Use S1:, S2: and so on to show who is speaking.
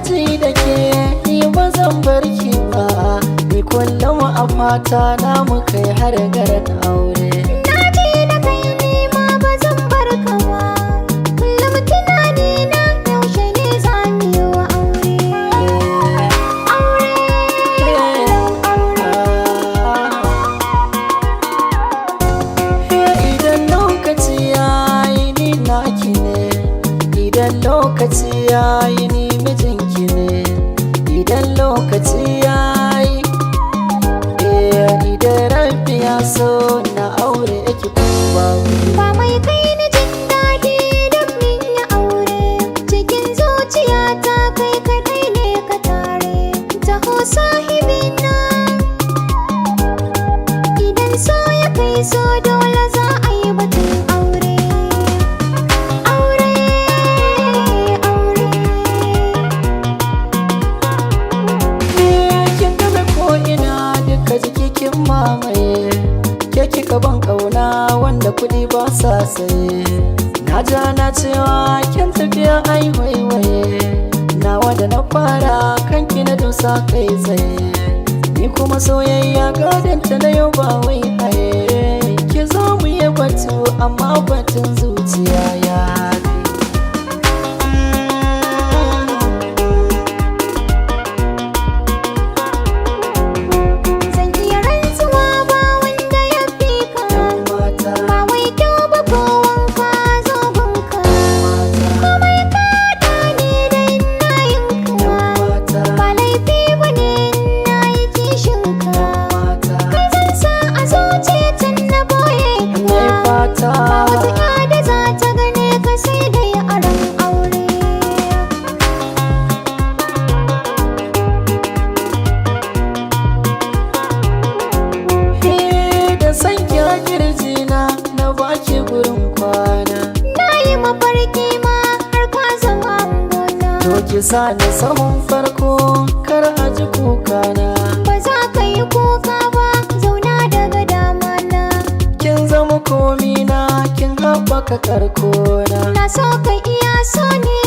S1: ji da ke, ni ba zan bar ki ba. Ni kullum a fata na mu kai har garin aure.
S2: Na ji da kai, ni ma ba zan bar ka ba. Kullum tunani na, yaushe ne za mu yi wa aure. Aure, aure.
S1: Idan lokaci ya yi, ni naki ne. Idan lokaci ya yi, ni mijinki ne. Idan lokaci ya yi, idan Rabbi ya so na aure ki ko babu.
S2: Ba mai kai ni jin daɗi don min yi aure. Cikin zuciyata kai kaɗai ne ka tare. Taho sahibina. Idan so ya kai so, dole za a yi batun aure. Aure, aure.
S1: Kin game ko ina, duka jiki kin mamaye. Ke kika ban kauna wanda kuɗi ba sa saye. Na ja na cewa kin tafiya ai waiwaye. Nawa da na fara kanki na dosa kai tsaye. Ni kuma soyayya gadon ta na yau ba wai haye. Ki zo mu yi batu, amma batun zuciya ya fi.
S2: Zan iya rantsuwa ba wanda ya fi ka.
S1: Yan mata,
S2: Ba wai kyau ba ko wanka zogonka.
S1: mata,
S2: Komai ka ne dai na yin
S1: yan
S2: ka.
S1: mata,
S2: Ba laifi ba ne na yi kishin ka.
S1: mata.
S2: Kai zan sa a zuciya can na boye
S1: Nai
S2: ka.
S1: fata.
S2: Ba wata ya da za ta gane ka sai dai aron aure.
S1: Da san ki a kirjina na baki gurin kwana.
S2: Na yi mafarki ma har ka zama gona.
S1: To ki sa ni sahun farko, kar a ji kukana.
S2: Ba za ka yi kuka ba, zauna daga dama na.
S1: Kin zama komina, kin haɓaka karkona.
S2: Na so ka iya so ne.